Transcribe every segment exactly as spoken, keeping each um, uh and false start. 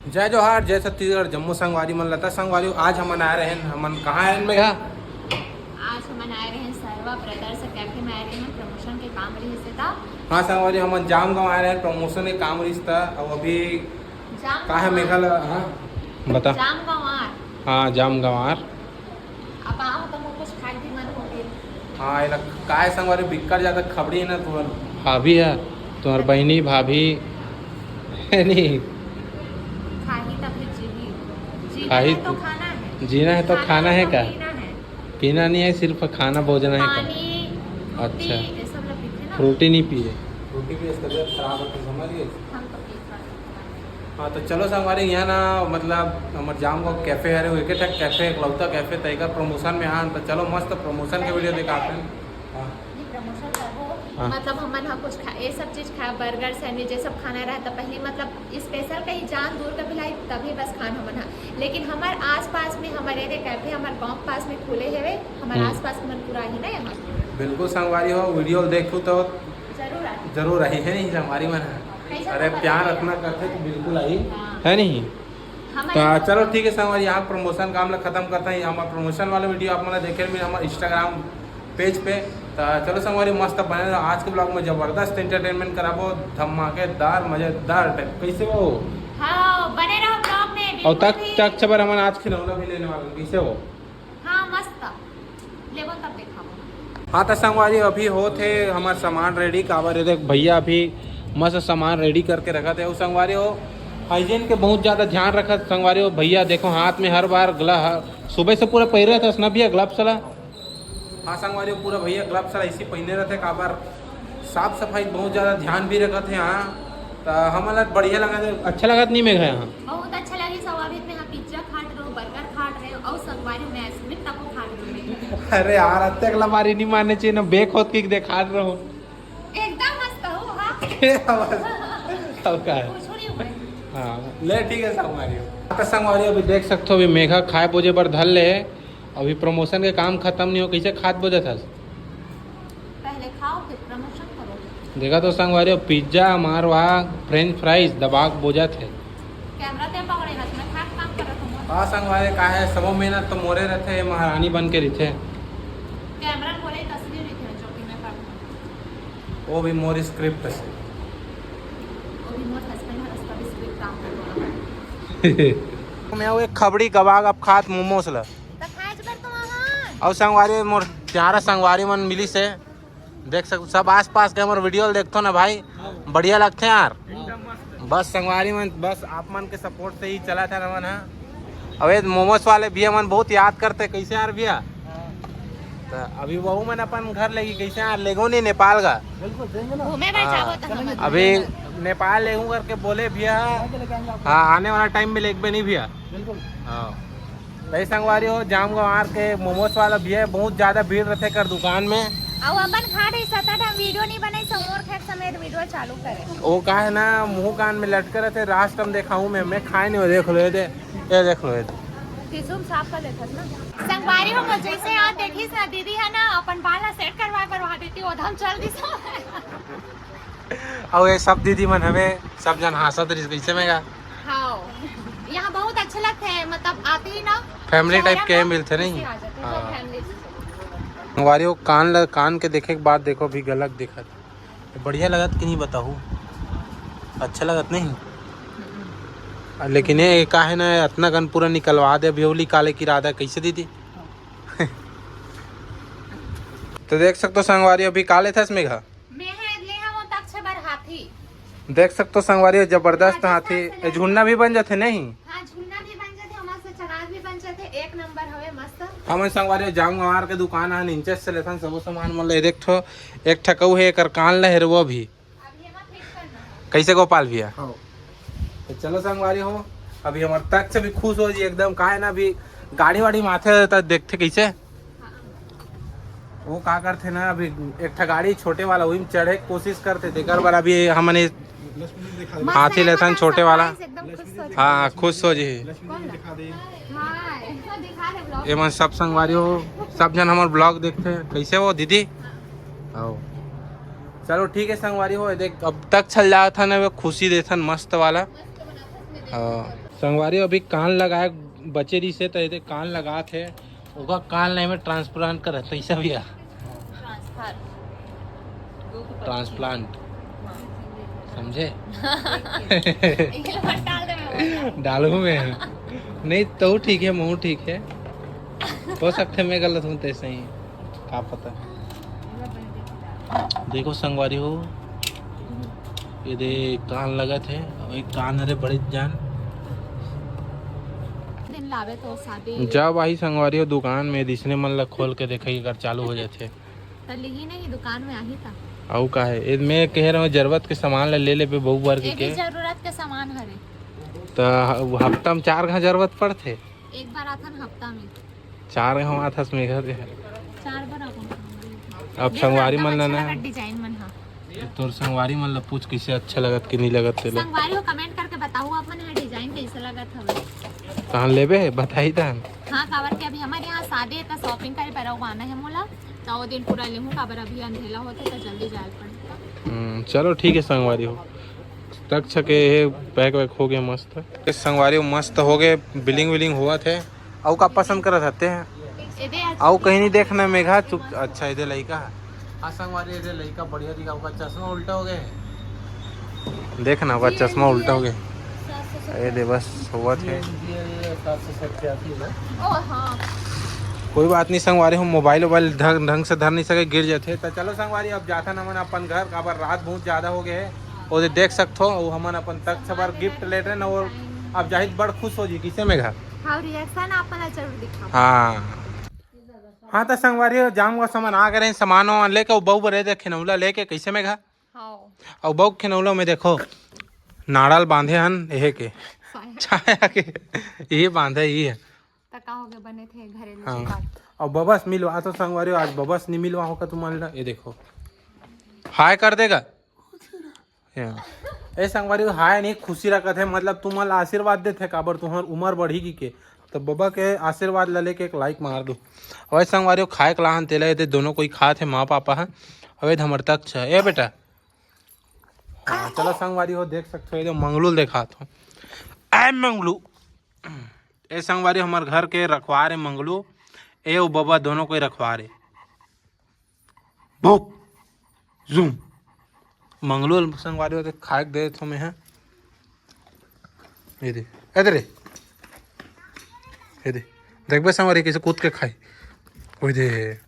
जय जोहार, जय छत्तीसगढ़, जम्मो संगवारी मन लता संगवारी। आज हमन आए रहेन, हमन कहाँ आए रहेन मेघा? आज हमन आए रहेन सर्वा ब्रदर्स कैफे में आए रहेन, प्रमोशन के काम रहिस हे ता। हाँ संगवारी, हमन जाम गाँव आए रहेन, प्रमोशन के काम रहिस ता। अब अभी जाम का है गाँव। मेघा ला, हाँ बता। जाम गाँव आर। हाँ जाम गाँव आर। अब आओ तो मोर कुछ खाए भी मन हो गए। हाँ, एला काय संगवारी, बिक्कट ज्यादा खबड़ी है ना तुहर। भाभी है, तुहर बहिनी भाभी है नहीं। खाही तभी जीही। जीना खाही है तो तू-, खाना है। जीना है तो खाना खाना है तो का? पीना है। पीना नहीं है, सिर्फ खाना भोजना है का? पानी, फ्रूटी, अच्छा। ये सब लोग पीते ना। फ्रूटी नहीं पिए। फ्रूटी भी तबीयत खराब होती, समझ गए? हम तो पी सकते हैं। हाँ, तो चलो संगवारी, यहाँ ना मतलब हमर जाम गाँव कैफे हरे, वो एक ठक कैफे, एकलौता कैफे, तैका प्रमोशन में आन, तो चलो मस्त प्रमोशन के वीडियो दिखाते हैं। हाँ। ये प्रमोशन का हो, हाँ। मतलब हमन ह कुछ खा, ये सब चीज खा, बर्गर, सैंडविच, ये सब खाना रहता पहले, मतलब स्पेशल कहीं जान दूर का भी लाई, तभी बस खान हमन ह। लेकिन हमार आसपास में, हमारे एरिया कैफे हमार गाँव पास में खुले हेवे, हमार हम्म। आसपास मन पूरा ही ना यहाँ। बिल्कुल संगवारी हो, वीडियो देखू तो जरूर आही। जरूर आही, है नहीं संगवारी मन ह? कैसे अरे पता प्यार लगे? इतना करते तो बिल्कुल आही, हाँ। है नहीं? हम तो ऐसे चलो ठीक है संगवारी, यहाँ प्रमोशन काम ला खत्म करता है। हमारा प्रमोशन वाला वीडियो आप मन देखे मिले हमारे इंस्टाग्राम पेज पे। तो चलो संगवारी, मस्त बने रहो। आज के ब्लॉग में जबरदस्त एंटरटेनमेंट कराबो, धमाकेदार मजेदार टाइप। कैसे हो? हाँ, बने रहो ब्लॉग में, और बिल्कुल तक भी। तक छबर हमन आज खिलौना भी लेने वाले हैं। कैसे हो? हाँ, मस्त। लेबो तब देखाबो। हाँ, तो संगवारी, अभी होत हे हमार सामान रेडी। काबर ये देख, भैया अभी मस्त सामान रेडी करके रखत हे। अउ संगवारी हो, हाइजीन के बहुत ज्यादा ध्यान रखत। संगवारी हो, भैया देखो, हाथ में हर बार ग्ला-, सुबह से पूरा पहिरे रहत हस ना भैया, ग्लव्स वाला? हाँ संगवारी हो, पूरा भैया ग्लव्स वाला इसी पहिने रहते। काबर साफ सफाई बहुत ज्यादा ध्यान भी रखत हे। हाँ, तो हमन ला बढ़िया लगत हे। अच्छा लगत नहीं मेघा यहाँ? बहुत अच्छा लगे। स्वाभाविक में यहाँ पिज्जा खात रहो, बर्गर खात रहे, और संगवारी में आइसक्रीम तको खात रहे। अरे यार, अतेक ला बारी नहीं मानने चाहिए ना, बेक होत के देखात रहो। एकदम मस्त हो, हाँ। के आवाज? अब का है? कुछ नहीं हुआ। हाँ, ले ठीक है संगवारी हो। तो संगवारी अभी देख सकते हो, अभी मेघा खाए बोजे बर धर ले है। अभी प्रमोशन के काम खत्म नहीं हो, कैसे खात बोजत हस? पहले खाओ, फिर प्रमोशन करो। देखा तो संगवारी हो, पिज्जा हमार वहाँ फ्रेंच फ्राइज दबा के बोजत हे। कैमरा ते पकड़े रह, मैं खाट काम करत हूँ। हाँ संगवारी, का है, सबो मेहनत तो मोरे रहते, ये महारानी बन के रहिथे। कैमरा बोले कसली रहिथे, जो कि मैं करत हूँ। वो भी मोर स्क्रिप्ट से। वो भी मोर हस्बैंड है, उसका भी स्क्रिप्ट काम करना। मैं वो एक खबड़ी कबाब अब खात मोमोस ला। तो खाए बर तो वहाँ। और संगवारी मोर प्यारा संगवारी मन मिली से देख सक, सब आसपास के हमर वीडियो ल देखथो ना भाई, बढ़िया लगथे यार। बस संगवारी मन, बस आप मन के सपोर्ट से ही चलत हे हमन ह। अबे मोमोस वाले भैया मन बहुत याद करते, कैसे यार भैया? तो अभी वहू मन अपन घर लेगी, कैसे यार लेगो नहीं नेपाल का? बिल्कुल देंगे ना। घूमे बर हाँ। जाबो तो हम अभी नेपाल लेगू करके बोले भैया। लेके आएंगे आपको। हाँ, आने वाला टाइम में लेगबे नहीं भैया। बिल्कुल। हाँ। भाई संगवारी हो, जाम गंवार के मोमोस वाला भैया, बहुत ज्यादा भीड़ रहते कर दुकान में। अब अपन खा रही सतत हम वीडियो नहीं बनाई, समोर खैर समेत वीडियो चालू करे। वो का है ना, मुंह कान में लटके रहते, राष्ट्र हम देखाऊं मैं, मैं खाए नहीं हो। देख लो ये दे, ये देख लो ये दे। टिशू में साफ कर लेथस ना। संगवारी हो, जैसे यहाँ देखिस ना दीदी है ना, अपन बाल ला सेट करवाए बर वहाँ देती, वो धम चल दिस। अउ ये सब दीदी मन हवे, सब जन हाँसत रहिस, कैसे में गा? हाँ, यहाँ बहुत अच्छा लगता है, मतलब आते ही ना फैमिली टाइप शहर के में मिलते नहीं? खुशी आ जाती है, सब हाँ। फैमिली से। संगवारी हो, कान ल-, कान के देखे के बाद देखो, अभी गलत दिखत। बढ़िया लगत कि नहीं बताहू? अच्छा लगत नहीं? आ, लेकिन ये का है ना, अतना कन पूरा निकलवा दे, अभी ओली काले की इरादा कैसे दीदी? तो देख सकते हो संगवारी, अभी का लेथस मेघा? मैं है ले हवं तक छे बर हाथी। देख सकते हो संगवारी, जबरदस्त राजस्थान हाथी। से ए, झुन्ना भी बन जाथे नहीं? हाँ, झुन्ना भी बन जाथे, हमारे से चराग भी बन जाथे, एक नंबर हवे, मस्त। हमन संगवारी जाम गंवार के दुकान आ, नीचे से लेथन सबो सामान मन ले। देख ठो, एक ठकऊ है, एकर कान ले हेरवो भी। अब ये मत फिट करना। कैसे गोपाल भैया? हाँ। तो चलो संगवारी हो, अभी हमर तक से भी खुश हो जी एकदम, का है ना, अभी गाड़ी वाड़ी माथे त देखथे कैसे। वो का करथे ना, अभी एक ठा गाड़ी छोटे वाला, वही में चढ़े के कोशिश करथे, तेकर बर अभी हमन ये मस्त हाथी है, लेथन एकदम छोटे वाला। Surprise, एकदम खुश हो जाए। हाँ, खुश हो जी। कौन ला? हाँ, दिखा दे vlog। ये मन सब संगवारी हो, सब जन हमर vlog देखथे। कैसे हो दीदी? आओ। चलो ठीक है संगवारी हो, देख अब तक चल जावत हन, खुशी देथन मस्त वाला। हाँ। संगवारी, अभी कान लगाए बचे रहिसे, त एदे कान लगात हे, ओका कान नहीं में ट्रांसप्लांट करत, तैसा भी आ। ट्रांसफर। ट्रांसप्लांट, समझे? ये मत डाल दे मैं। डालू में नहीं तो ठीक है, मुँह ठीक है, हो सकते मैं गलत हूँ, तैसे ही, का पता। देखो संगवारी हो, ये दे कान लगत है, अउ एक कान हरे बड़े जान। दिन लावे तो शादी। जब आही संगवारी हो दुकान में, दिसने मन ला खोल के देखई अगर चालू हो जाथे। त लिही नहीं दुकान में आही त। अउ का है, ए, मैं कह रहा हूँ जरूरत के सामान ला ले लेबे बहू बर ये भी के। जरूरत के सामान हरे। त हफ्ता में चार घा जरूरत पड़थे। एक बार आथन हफ्ता में। चार घा आथस मेघा दे। चार बार अपन। अब संगवारी मन ला ना, डिजाइन मन हा। तोर संगवारी मन ला पूछ कैसे अच्छा लगत कि नहीं लगत तेला। संगवारी हो कमेंट करके बताओ अपन है डिजाइन कैसे लगत हवे। कहाँ लेबे बताई तहन। हाँ, काबर के अभी हमारे यहाँ शादी है त शॉपिंग करे बर अउ आना है मोला। त वो दिन पूरा लेहूँ काबर अभी अंधेला होथे त जल्दी जाए पड़थे। हम्म, चलो ठीक है संगवारी हो। तक छके ये पैक वैक हो गया मस्त। ये संगवारी हो मस्त हो गए, बिलिंग विलिंग हुआ थे। अउ का पसंद करत हते हैं? एदे अउ कहीं नहीं देखना मेघा, चुप। अच्छा, एदे लइका है। हाँ संगवारी, एदे लइका बढ़िया दिखा, ओकर चश्मा उल्टा हो गए। देखना, ओकर चश्मा उल्टा हो गए। ये दे, बस हुआ थे। ओ हाँ। कोई बात नहीं संगवारी, हम मोबाइल वोबाइल ढंग, ढंग से धर नहीं सके, गिर जाते। तो चलो संगवारी, अब जाथन हमन अपन घर, काबर रात बहुत ज्यादा हो गए है। वो दे देख सकथो, वो हमन अपन तक से बार गिफ्ट लेत रहे ना, वो अब जाहिद बड़ खुश हो जी, किसे मेघा? हाँ, रिएक्शन आप मन ला जरूर दिखाओ। हाँ। हाँ, तो संगवारी हो, जाम का सामान आ गए, सामान वामान लेके, वो बहू बरे दे खिनौला लेके, कैसे मेघा? हाँ। और बहू खिनौला में देखो, नाड़ल बांधे हन, यहे के साया। छाया के, ये बांधे, ये है। त का हो गए, बने थे घरेलू हाँ। शिकार। और बबस मिलवा तो संगवारी हो, आज बबस नहीं मिलवा होगा तुम्हारे ला। ये देखो, हाय कर देगा। या। ए संगवारी हो, हाय नहीं, खुशी रखत है, मतलब तुम्हारा आशीर्वाद देते, काबर तुम्हार उम्र बढ़ी की के, तो बबा के आशीर्वाद ला लेके एक लाइक मार दो। और संगवारी हो, खाए के लाहन तेला, ये दे दोनों कोई खात है, माँ पापा है। अबे धमर तक छ ए बेटा। हाँ, चलो संगवारी हो, देख सकते हो, ये दे मंगलू दिखात हो। ए मंगलू, ए संगवारी, हमार घर के रखवार है मंगलू, ए वो बबा दोनों कोई रखवार है। भोप, जूम। मंगलू संगवारी हो, खाए के दे थो मैं, हाँ। ये दे, इधर रे। ये दे, देखबे संगवारी कैसे कूद के खाई। ओए दे,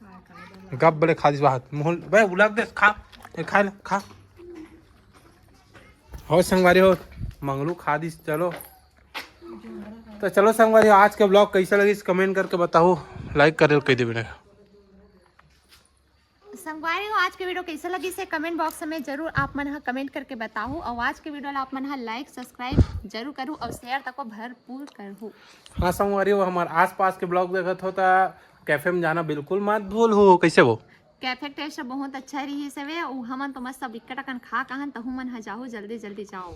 गप बड़े खा दिस बात। मोहन, बे उलग दे, खा, ये खा ले, खा। हो संगवारी हो, मंगलू खा दिस, चलो। तो चलो संगवारी, आज के ब्लॉग कैसा लगिस, कमेंट करके बताओ, लाइक करे कह देवे ना। संगवारी हो, आज के वीडियो कैसे लगिस हे कमेंट बॉक्स में जरूर आप मन ह कमेंट करके बताओ, और आज के वीडियो ला आप मन ह लाइक सब्सक्राइब जरूर करू और शेयर तको भरपूर करू। हाँ संगवारी हो, हमार आसपास के ब्लॉग देखत हो त कैफे में जाना बिल्कुल मत भूल हो। कैसे वो? कैफे टेस्ट बहुत अच्छा रही सवे, उ हमन तो मस्त सब इक्का टकन खा कहन, तहु मन ह जाहू, जल्दी जल्दी जाओ।